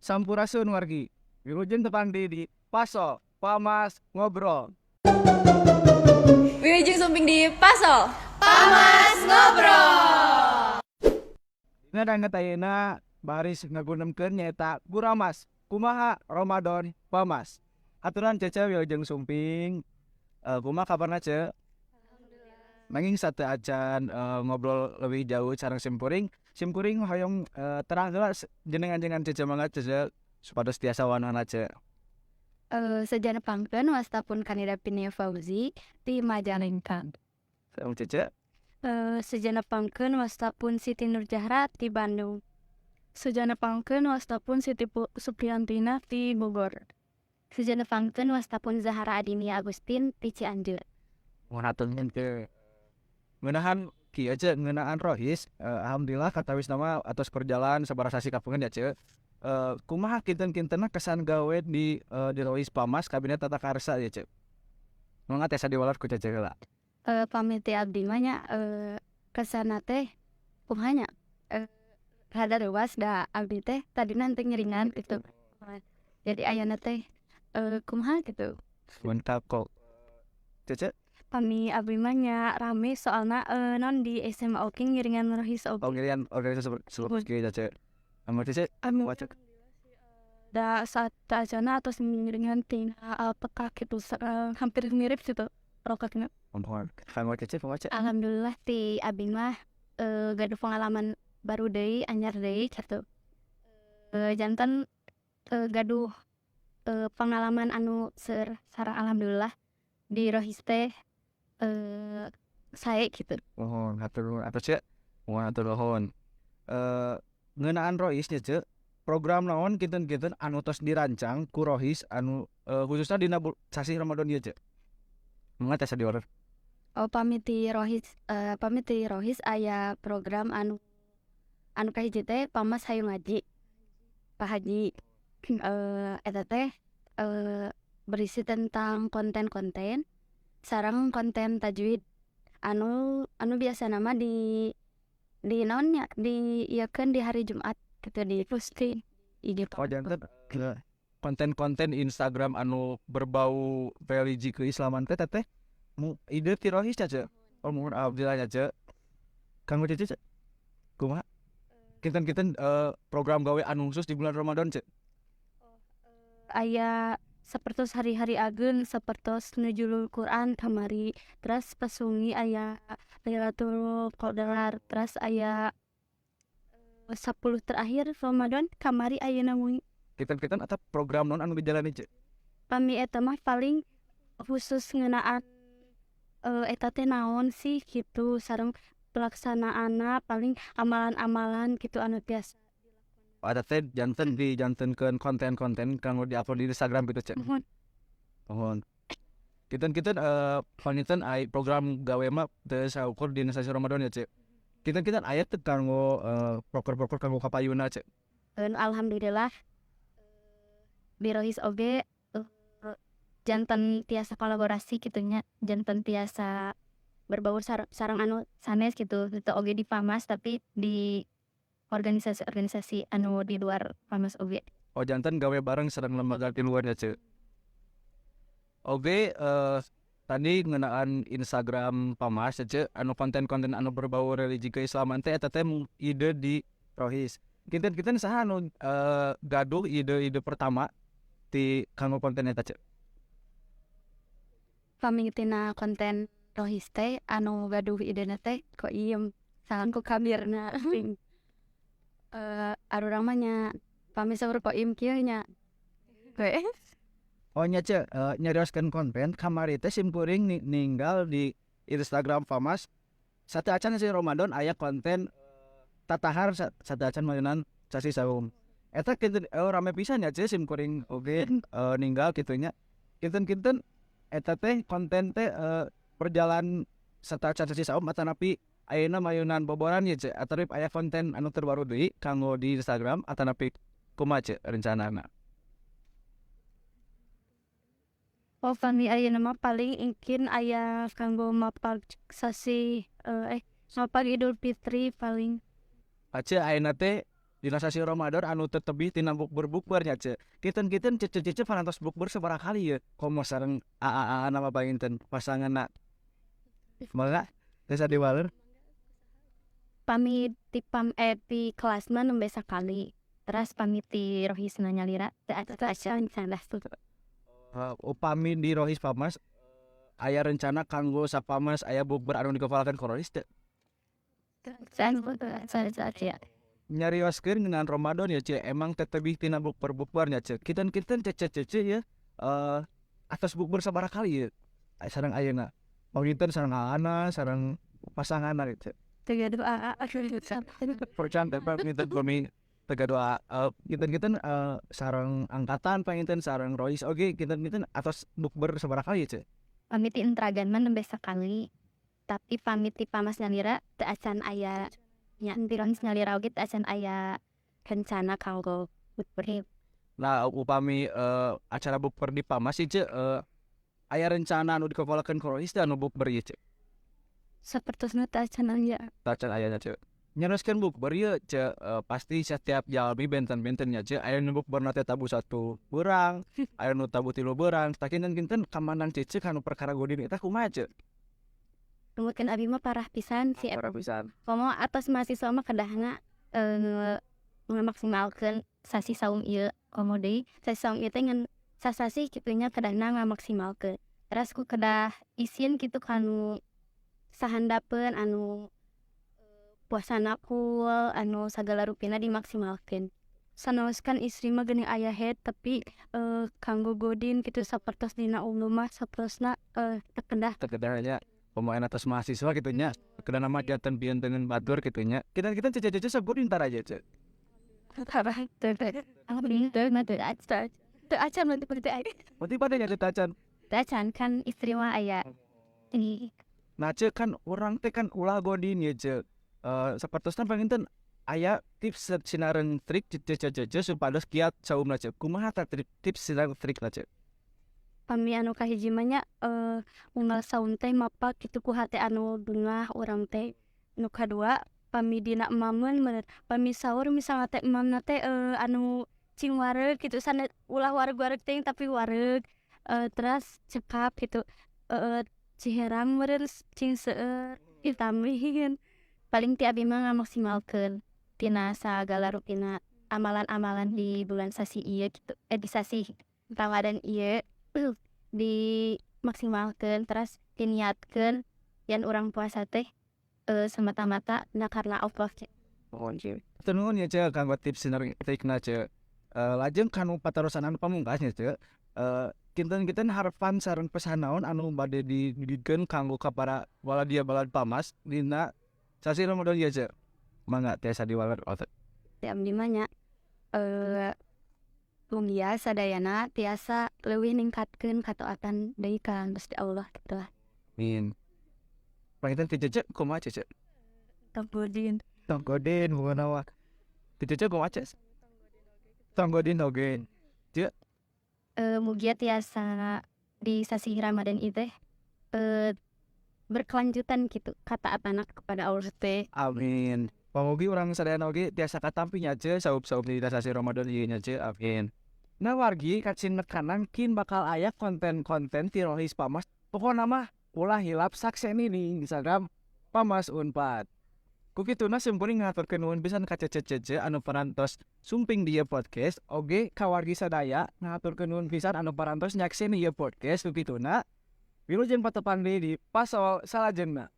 Sampurasun, wargi. Wilujeng tepang di Pasol, Pamas Ngobrol. Wilujeng sumping di Pasol. Pamas Ngobrol. Dina danget ayeuna baris ngagunemkeun nyaeta Guramas. Kumaha Ramadan Pamas. Aturan Cece, wilujeng sumping. Kumaha kabarna, Ce? Nanging sateuacan ngobrol lebih jauh sareng simkuring, simkuring hoyong terang heula jenengan-jenengan Cece, mangga Cece, supados tiasa wanohna, Ce. Seja nepangkeun, wasta pun Kanida Pinia Fauzi ti Majalengka. Sareng Cece? Seja nepangkeun, wasta pun Siti Nur Jahra ti Bandung. Seja nepangkeun, wasta pun Siti Supriyantina ti Bogor. Seja nepangkeun, wasta pun Zahara Adinia Agustin ti Cianjur. Mohon hatur nuhun ke. Ngeunaan kieu, Ce, ngeunaan Rohis, alhamdulillah katawisna mah atos berjalan sabaraha sasih kapungkur ya, Ce. Kumaha kinten-kintenna kesan gawe di Rohis Pamas Kabinet Tata Karsa ya, Ce? Mangga tiasa diwaler ku Cece heula. Pami ti abdi mah nya, kesanna teh kumaha nya, rada reuas da abdi teh tadina henteu ngiringan gitu. Jadi ayeuna teh kumaha gitu. Mantap kok. Cece? Pami abdi mah nya rame, soalna non di SMA oge ngiringan Rohis oge. Oh, ngiringan organisasi seperti kieu, Cece. Anu Cece? Anu Wacek. Da sateuacanna atos ngiringan tina Alpeka gitu, hampir mirip gitu roketna. Muhun. Kanggo Cece kumaha, Ce? Alhamdulillah, ti abi mah gaduh pengalaman baru deui, anyar deui gitu. Janten gaduh pengalaman anu seueur sareng alhamdulillah di Rohis teh sae gitu. Muhun, hatur nuhun atuh, Ce. Muhun, hatur nuhun. Ngeunaan Rohis nya, Ce, program naon kinten-kinten anu tos dirancang ku Rohis anu khususna dina sasih Ramadan ieu, Ce? Mangga tiasa diwaler. Oh, pami ti Rohis aya program anu anu kahiji teh Pamas Hayu Ngaji. Pak Haji. Eta teh berisi tentang konten-konten sareng konten tajwid anu anu biasana mah di naon nya, di ieukeun di hari Jumat gitu, di posting IG. Oh, janten konten-konten Instagram anu berbau religi keislaman teh teteh mu ide ti Rohis nya, Ce? Oh, muhun, alhamdulillah nya, Ce. Kanggo Cece, Ce? Kumaha? Kinten-kinten program gawe anu khusus di bulan Ramadan, Ce? Aya sapertos hari-hari ageung, sapertos Nuzulul Quran kamari, terus pas wengi aya Lailatul Qadar, terus aya 10 terakhir Ramadan kamari, ayeuna wengi. Kinten-kinten atau program naon anu dijalani, Ce? Pami eta mah paling khusus ngeunaan eta teh naon sih gitu, sareng pelaksanaanna, paling amalan-amalan gitu anu tiasa. Oh, eta teh janten dijantenkeun konten-konten kanggo di-upload di Instagram gitu, Ce? Muhun. Muhun. Kinten-kinten panginten ai program gawe mah teu saukur dina sasih Ramadan ya, Ce. Kinten-kinten aya teu kanggo proker-proker kanggo kapayuna, Ce? Alhamdulillah di Rohis oge janten tiasa kolaborasi kitu nya, janten tiasa berbaur sareng anu sanes gitu, teu oge di Pamas, tapi di organisasi-organisasi anu di luar Pamas oge. Oh, janten gawe bareng sareng lembaga di luar ya, Ce. Oge, tadi ngeunaan Instagram Pamas ya, Ce, anu konten-konten anu berbau religi keislaman teh eta teh ide di Rohis. Kinten-kinten saha anu gaduh ide-ide pertama ti kanggo konten eta, Ce? Pami tina konten Rohis teh anu gaduh idena teh Koim salaku kabirna. Arurang mah nya pami saur Koim kieu nya we. Oh nya, Ce, nyarioskeun konten, kamari teh simkuring ninggal di Instagram Pamas sateuacan sasih Ramadan aya konten tatahar sateuacan mainan sasih saum. Eta kinten rame pisan ya, Ce, simkuring oge ninggal kitu nya. Kinten-kinten eta teh konten teh berjalan sateuacan sasih saum atanapi ayeuna mayunan boboran ya, Ce, atanapi aya konten anu terbaru deui kanggo di Instagram atanapi kumaha, Ce, rencanana? Oh, pami ayeuna mah paling engkin aya kanggo mapag sasih, mapag Idul Fitri paling. Ace, ayeuna teh di Dina sasi Ramadan anu teu tebih tina bukber-bukber nya, Ce. Kinten-kinten cece-cece parantos bukber sabaraha kali ye? Komo sareng aa-aa mah panginten pasanganna. Mangga tiasa diwaler. Pami ti pam ti kelas mah nembe sakali, teras pami ti rohisna nyalira teu acan. Upami di Rohis Pamas aya rencana kanggo sapamas aya bukber anu dikopalkeun ku Rohis teu? Nyarioskeun ngeunaan Ramadan ya, Ce, emang teu tebih tina bukber-bukber nya, Ce. Kinten-kinten cece-cece ye atos bukber sabaraha kali ye sareng ayeuna? Panginten sareng aana, sareng pasanganna gitu. Teu gaduh aa. Percan teh panginten pami teu gaduh aa. Kinten-kinten sareng angkatan panginten, sareng rohis oge kinten-kinten atos bukber sabaraha kali, Ce? Pami ti entragan mah nembe sakali, tapi pami ti pamas nyalira teu acan aya nya, ti rohis nyalira oge teu acan aya rencana kanggo bukber. Nah, upami acara bukber di Pamas ieu, Ce, aya rencana anu dikokolakeun ku rohis teh anu bukber ieu, Ce? Sapertosna teu acan aya. Teu acan aya nya, Ce. Nyarioskeun bukber ieu, Ce, pasti setiap jalmi benten-benten nya, Ce, aya nu bukberna teh tabuh 1 beurang, aya nu tabuh 3 beurang. Tah, kinten-kinten kamandang Cece kanu perkara godin eta kumaha, Ce? Numutkeun abi mah parah pisan sih. Parah pisan. Komo atos mahasiswa mah kedahna ngamaksimalkeun sasi saum ieu, komo deui sasi saum ieu teh ngan sasasih kitu nya, kedahna ngamaksimalkeun. Teras ku kedah isin kitu kanu sahandapeun anu puasana full, anu sagala rupina dimaksimalkeun. Sanaos kan istri mah geuning aya haid, tapi kanggo godin kitu sapertos dina umum mah sapertosna teu kedah. Teu kedah nya, komo ayeuna tos mahasiswa kitu nya, kedahna mah janten pienteun batur kitu nya. Kinten-kinten cece-cece sok godin tara je, Ce? Tara, teu teu. Alhamdulillah mah teu acan. Teu acan berarti teu acan. Berarti pada nya teu acan. Teu acan kan istri mah aya ini. Nah, Ce, kan urang teh kan ulah godin ye, Ce. Sapertosna panginten aya tips sinareng trik cece-cece supados kiat saumna, Ce. Kumaha tah tips sinareng trikna, Ce? Pami anu kahiji mah nya unggal saum teh mapag kitu ku hate anu bungah urang teh. Nu kadua, pami dina emameun meureun pami saur misalna teh emamna teh anu cing wareg kitu, sanes ulah wareg-wareg teuing tapi wareg, teras cekap kitu, ciherang meureun cing seueur vitamin. Paling ti abi mah ngamaksimalkeun tina sagala rupina amalan-amalan di bulan sasi ieu kitu, di sasih Ramadan ieu dimaksimalkeun, teras diniatkeun yen urang puasa teh semata-mata na karena Allah. Hatur nuhun ya, Ce, kanggo tips sinareng trikna, Ce. Lajeng kanu patarosan anu pamungkas nya, Ce. Kinten-kinten harapan sareng pesan naon anu bade didugikeun kanggo ka para waladia balad Pamas dina sasi Ramadan ieu, Ce? Mangga tiasa diwaler. Ti abdi mah nya mugia sadayana tiasa leuwih ningkatkeun kataatan deui ka Gusti Allah kitu lah. Amin. Panginten ti Cece kumaha, Cece? Tong godin. Tong godin pokona mah. Ti Cece kumaha, Ces? Tong godin oge. Ce? Mugia tiasa di sasih Ramadan ieu teh berkelanjutan kitu kataatanna kepada Allah teh. Amin. Pamugi urang sadayana oge tiasa katampi nya, Ce, saup-saup di sasih Ramadan ieu nya, Ce. Amin. Nah, wargi kacin nekanan kin bakal aya konten-konten ti Rohis Pamas. Pokona mah ulah hilap sakseni di Instagram Pamas Unpad. Ku kituna simkuring ngaturkeun nuhun pisan ka Cece-cece anu parantos sumping di ieu podcast, oge ka wargi sadaya ngaturkeun nuhun pisan anu parantos nyakseni ieu podcast. Ku kituna wilujeng patepang deui di pasol salajengna.